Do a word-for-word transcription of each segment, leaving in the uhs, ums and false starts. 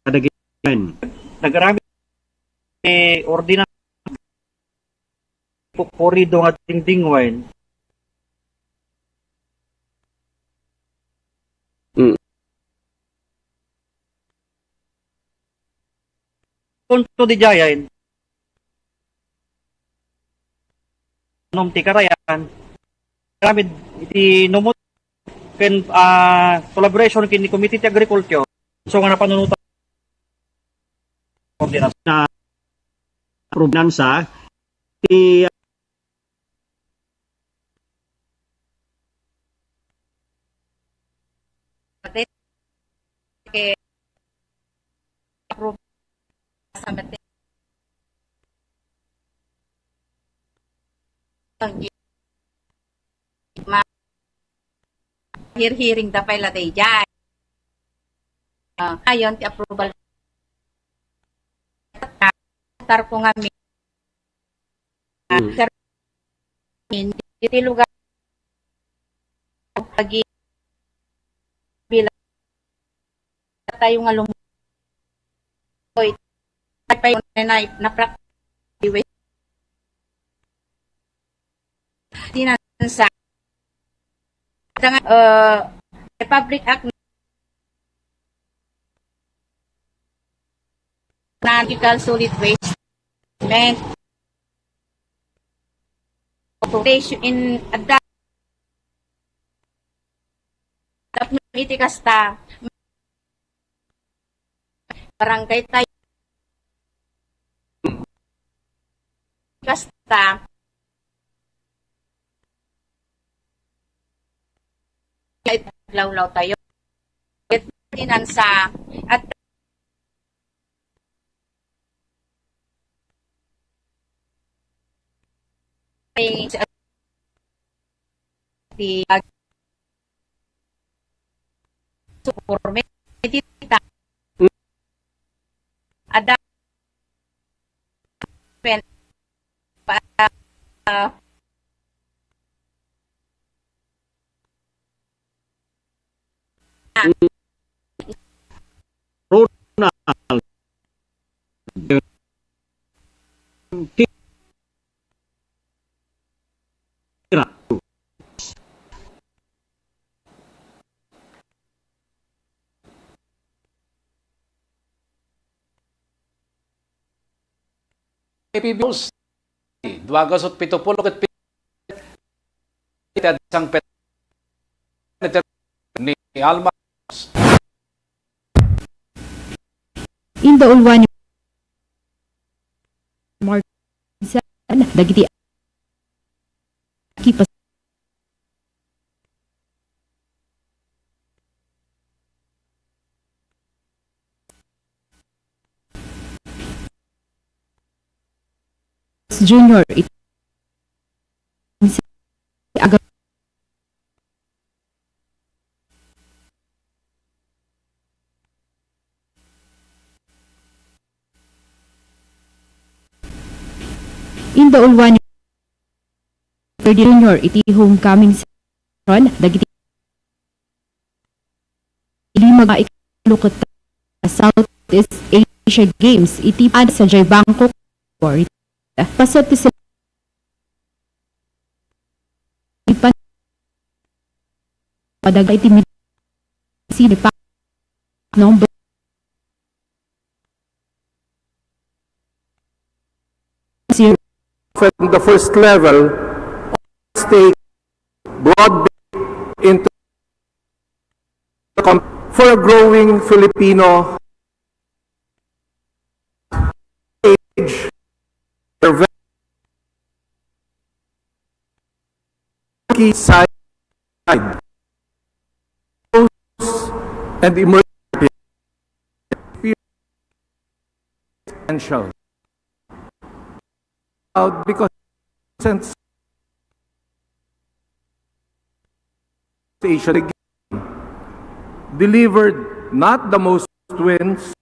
kadagiti nagaramid ti ordinansa pupurido nga dingdingwen. Mm. Punto di jayen. Num ti karayan. Kami iti numot ken, ah, collaboration ken ni Committee ti Agriculture. So, nga napanunutan ordinansa. Na ordinansa, ti Hirhiring da pay la daydiay. Ah, ayon ti approval. Tarko nga mi-, Mm. Sir, iti lugar agi bila tayo nga lum-, oy, pay na, na, naprak-, ordinansa. Ita nga, uh, Republic Act na Solid Waste Management Corporation in adda tapno iti kasta, barangay tayo. Kasta, lawlaw tayo. Ordinansa at Ada pa, Ronald. A P B News, dua ket pito pulo ket pi-, iti addisang pet-, ni Alma. Inda ulwan ni Mark dagiti kipas Junior, it-, aga-, Inda ulwan ni Ferdinand Junior iti homecoming celebration dagiti lima nga ikatlo ket Southeast Asia Games iti pan sa jay Bangkok, Florida. Paset ti sila ipan padaga iti mid-, sinipak number from the first level of state broad into for a growing Filipino age, key side and emerging potential. Out because since station again delivered not the most wins,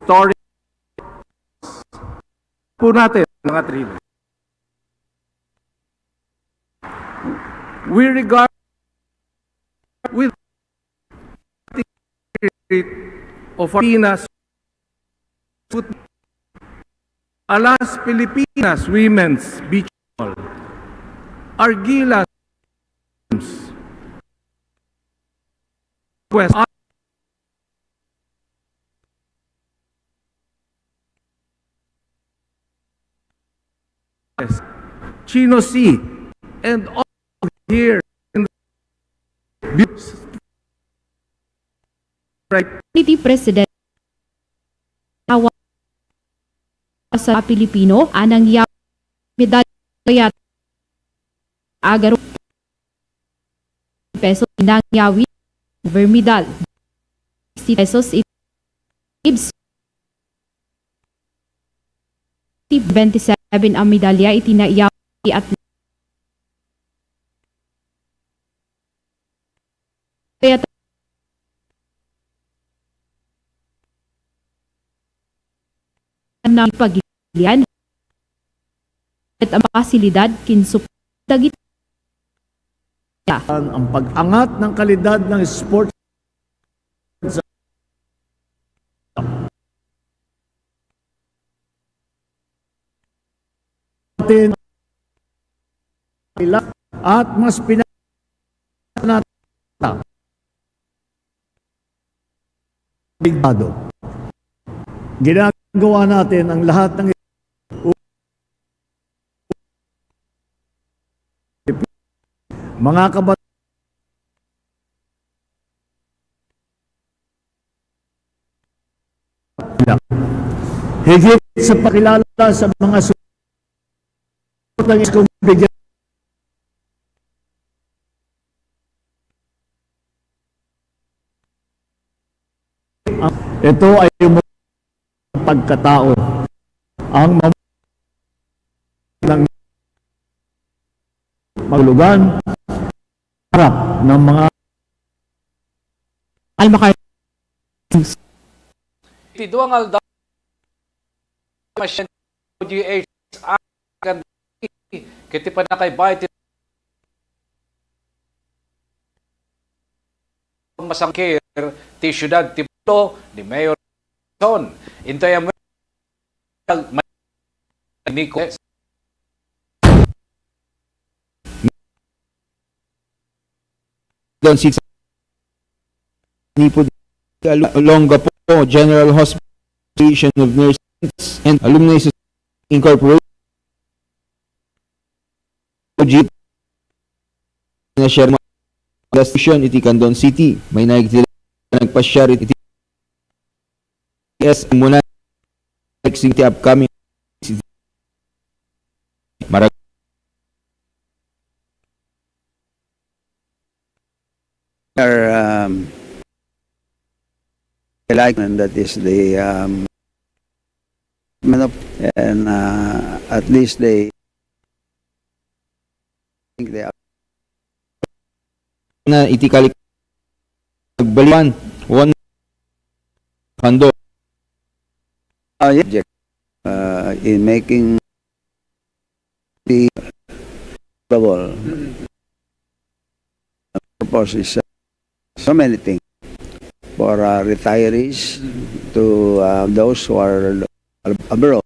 story po natin, mga trivia. We regard with of Pilipinas football, Alas Pilipinas Women's Beach Ball, Argilas Games, Quest, Chino Sea, and all here in the right. Committee President, awa sa Pilipino, anang ya medalya agar pesos inang yawi silver medal. Sixty pesos it gives twenty-seven a medalya iti naiyaw ti atleta. Kaya ta-, na ipagilian. Ket ang pasilidad kinsup-, dagiti ang pag-angat ng kalidad ng sports natin at mas pinanata ligado. Ginagawa natin ang lahat ng mga kabat-, higit sa pakilala sa mga su-, ito ay pagkatao ang mam-, ng magulugan harap ng mga almakar. Ti duang aldaw, G H R, ket ti pannakaibaay ti masangkir ti siudad ti Bohol ni Mayor Son. Intoy a Nico. Don Cesar Nipo, Olongapo General Hospital, Association of Nurses and Alumni Society Incorporated. Ojib na siya gas station iti Candon City. May naigtira nagpasyar iti S muna iti upcoming Marag- Are, um, like, and that is the, um, and, uh, at least they think they are na iti kalik-, nagbaliwan, one handle. Uh, yeah, uh, in making the trouble. Purpose is, uh, so many things for, uh, retirees to, uh, those who are abroad.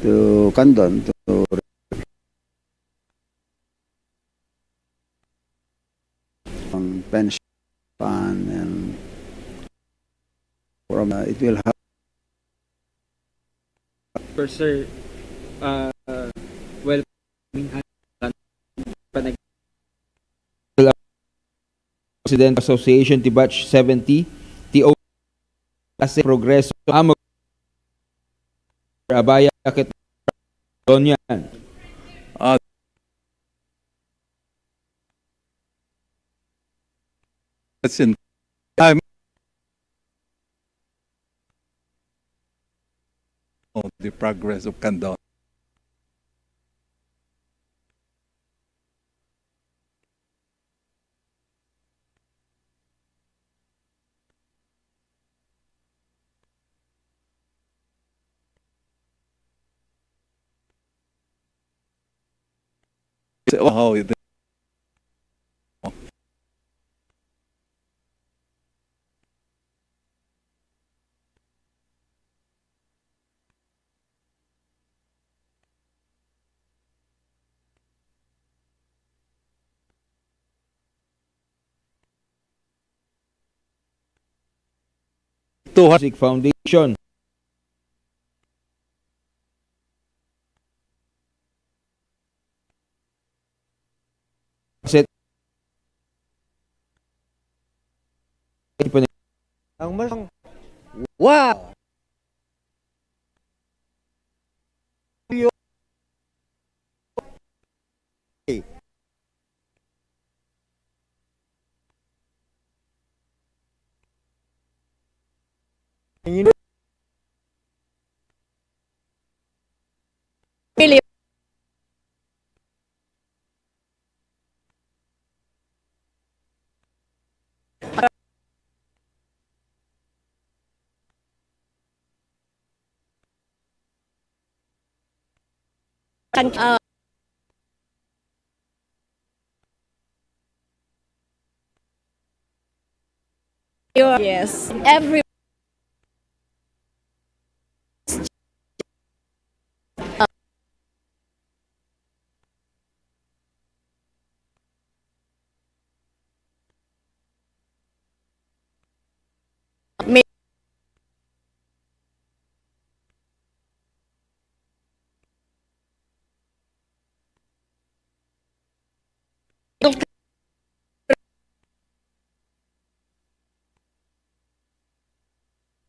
To Candon, to ang pension fund and from, uh, it will help. For sir, uh, well, President Association ti Batch seventy, ti o-, as a progreso, amo, abaya ket Donian. Ah, that's in time. Oh, the progress of Candon. Wow, it-, Tuhan Music Foundation. Set. Ang mas, wow! Pili. Kan-, ah, Yes. Every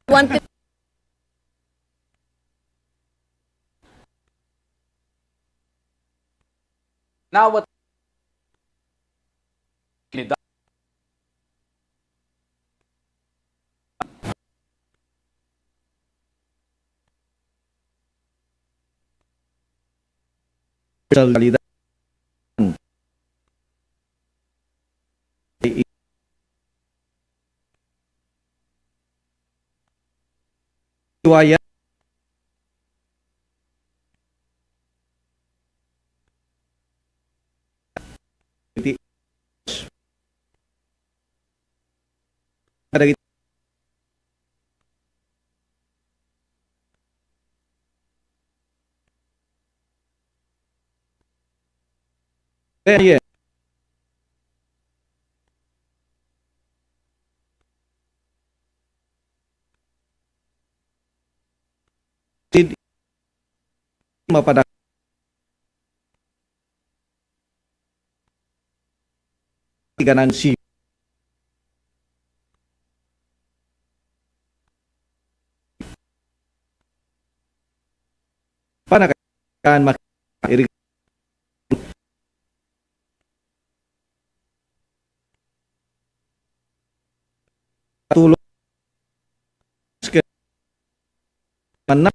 Wanted. Nawat ni da-, personalidad. Iwayan. Iti kadagiti Ayan. Did-, mapadak-, ti ganansi. Panakan mak-, iri-, tulong manna.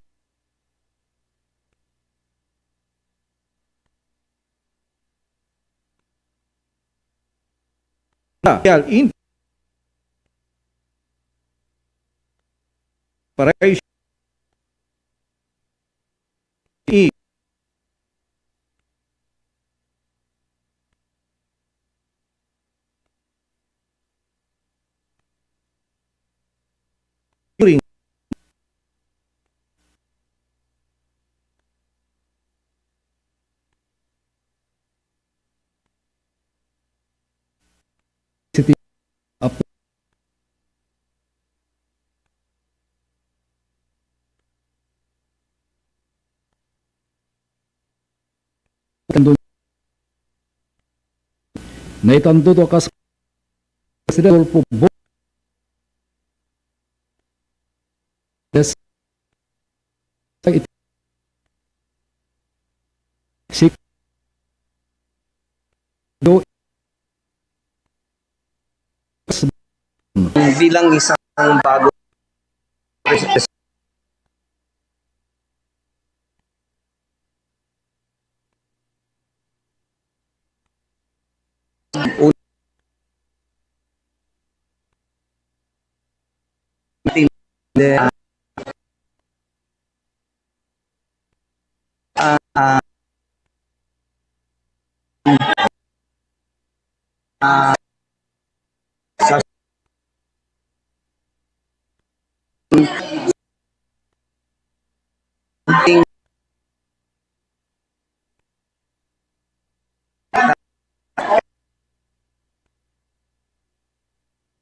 Na, yal in. Pares. I. During City of Naitando to kas President Rodolfo Bo-, Des-, it-, sik-, do-, bilang isang bago Ah, ah, ah, sa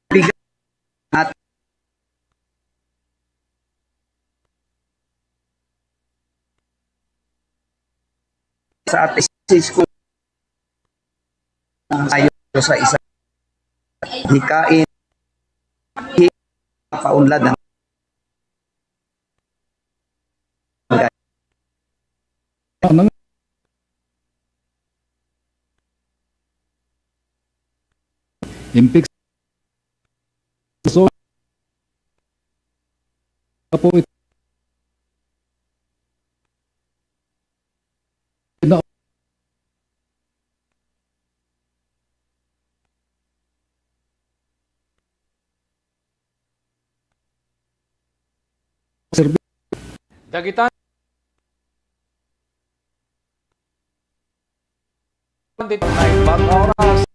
bigat at sa atesis ko tayo sa isa. Hikain, hi-, paunlad ng Impik. So, apo it-, na-, serbi-, Dagita. Dito, may bag oras.